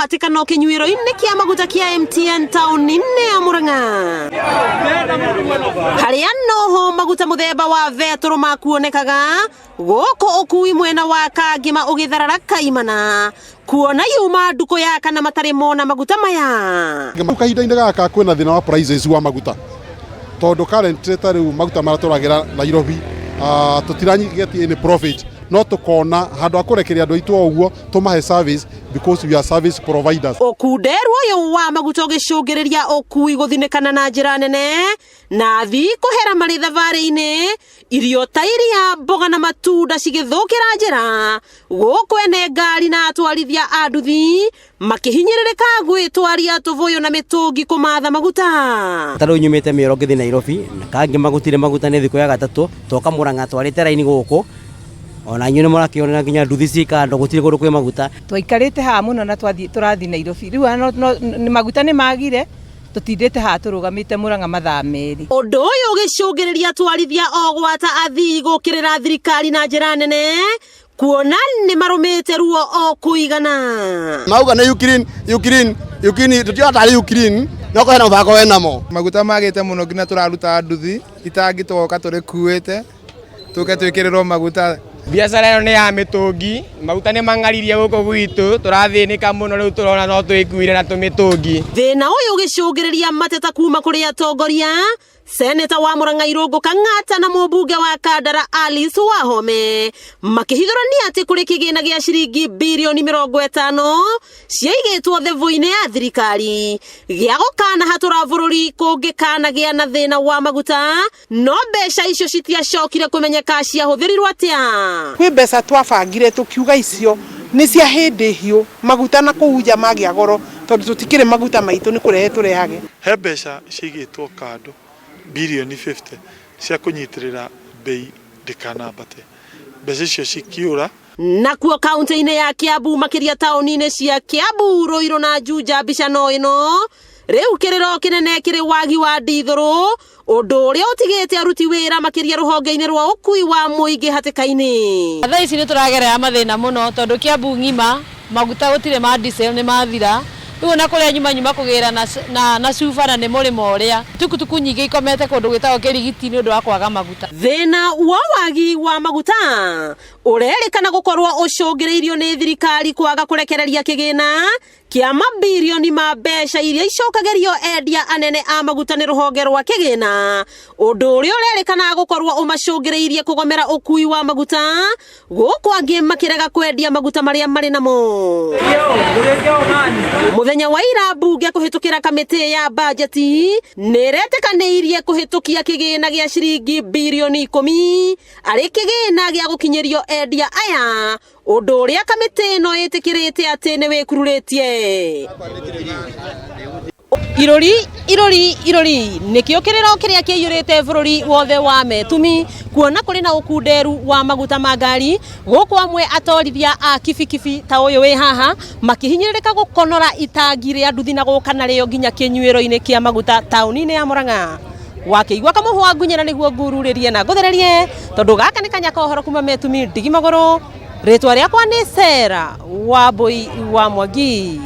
mũhatĩkano kĩnyuĩro-inĩ kĩa maguta kĩa MTN taũni-inĩ ya Murang'a harĩa noho maguta mũthemba wa betũrũ makuonekaga gũkũ ũkui mwena wa Kangĩma ũgĩtharara kaimana kuona yuma ndukũ ya kana matarĩ mona maguta maya. Kahinda-inĩ gaka kwĩna thĩna wa prices wa maguta tondũ currently ta rĩu maguta marĩa tũragĩra Nairobi tũtiranyi get any profit, no tũkona handũ ha kũrekeria andũ aitũ o ũguo tũmahe service because we are service providers. Ũkunderu ũyũ wa maguta ũgĩcũngĩrĩria ũkui gũthinĩkana na njĩra nene na athii kũhera marĩ thabarĩ-inĩ, irio ta iria, mboga na matunda cigĩthũkĩra njĩra, gũkũ ene ngari na atwarithia a nduthi makĩhinyĩrĩrĩka gwĩtwaria tũbũyũ na mĩtũngi kũmatha maguta. Ta rĩu nyumĩte Mĩoro ngĩthiĩ Nairobi na Kangĩma gũtirĩ maguta, nĩ thikũ ya gatatũ twoka Murang'a twarĩte raini gũkũ, ona inyuĩ nĩ mũrakĩonera nginya nduthi ci kando, gũtirĩ kũndũ kwĩ maguta. Twaikarĩte haha mũno na twathiĩ tũrathiĩ Nairobi rĩu no, maguta nĩ magire, tũtindĩte haha tũrũgamĩte Murang'a mathaa 2. Ũndũ ũyũ ũgĩcũngĩrĩria atwarithia o gwata athii gũkĩrĩra thirikari na njĩra nene kuona nĩ marũmĩte ruo o kũigana. Mauga nĩ Ukraine, Ukraine, Ukraine, tũtiona tarĩ Ukraine no kũhena mũbango wenamo. Maguta magĩte mũno nginya tũraruta nduthi itangi tũgoka tũrĩkuĩte tũke twĩkĩrĩrwo maguta. Biacara ĩno nĩ ya mĩtũngi, maguta nĩ mang'aririe gũkũ gwitũ, tũrathĩnĩka mũno, rĩu tũrona no twĩkuire na tũmĩtũngi. Thĩna ũyũ ũgĩcũngĩrĩria mateta kuma kũrĩ atongoria, Seneta wa Murang'a Irũngũ Kang'ata na mũmbunge wa Kandara Alice Wahome makĩhithũrania atĩ kũrĩ kĩgĩna gĩa ciringi birioni 50 ciaigĩtwo thevũ-inĩ ya thirikari gĩa gũkanahatũra bũrũri kũngĩkanagĩa na thĩna wa maguta, no mbeca icio citiacokire kũmenyeka ciahũthĩrirwo atĩa. Kwĩ mbeca twabangire tũkiuga icio nĩ cia hĩndĩ hiũ maguta na kũu nja magĩa goro, tondũ tũtikĩrĩ maguta maitũ, nĩ kũrehe tũrehage. He mbeca ciigĩtwo kando birioni 50 cia kũnyitĩrĩra mbei ndĩkanambate, mbeca icio cikiũra. Nakuo kaunti-inĩ ya Kiambu, makĩria taũni-inĩ cia Kiambu, Ruiru na Juja, mbica no ĩno rĩu kĩrĩro kĩnene kĩrĩ wagi wa ndithũrũ, ũndũ ũrĩa ũtigĩte aruti wĩra makĩria rũhonge-inĩ rwa ũkui wa mũingĩ hatĩka-inĩ. Thaa ici nĩ tũragerera mathĩna mũno tondũ Kiambu ng'ima maguta gũtirĩ, ma diesel nĩ mathira. Rĩu ona kũrĩa nyuma nyuma kũgĩra na cuba na nĩ mũrĩmo ũrĩa tukutuku nyingĩ ikomete kũndũ gwĩtagwo Kĩrigiti nĩ ũndũ wa kwaga maguta. Thĩna wa wagi wa maguta ũrerĩkana gũkorwo ũcũngĩrĩirio nĩ thirikari kwaga kũrekereria kĩgĩna kĩa mabirioni ma mbeca iria icokagĩrio endia anene a maguta nĩ rũhonge rwa kĩgĩna, ũndũ ũrĩa ũrerĩkana gũkorwo ũmacũngĩrĩirie kũgomera ũkui wa maguta, gũkũ angĩ makĩrega kwendia maguta marĩa marĩ namo. Mũthenya wa ira, mbunge kũhĩtũkĩra kamĩtĩ ya bajeti nĩ ĩretĩkanĩirie kũhĩtũkia kĩgĩna gĩa ciringi birioni 10 arĩ kĩgĩna gĩa gũkinyĩrio endia aya, ũndũ ũrĩa kamĩtĩ ĩno ĩtĩkĩrĩte atĩ nĩ wĩkururĩtie. Irũri, irũri, irũri nĩkĩo kĩrĩro kĩrĩa kĩiyũrĩte bũrũri wothe wa Metumi kuona kũrĩ na ũkunderu wa maguta ma ngari, gũkũ amwe atwarithia a kibikibi ta ũyũ wĩ haha makĩhinyĩrĩrĩka gũkonora itangi rĩa nduthi na gũka narĩo nginya kĩnyuĩro-inĩ kĩa maguta taũni-inĩ ya Murang'a. Wakĩigua kamũhwa ngunyĩra nĩguo ngururĩrie na ngũthererie, tondũ gaka nĩ kanya ka ũhoro kuma Metumi ndigi magũrũ. Rĩtwa rĩakwa nĩ Sera Wambui wa Mwangi.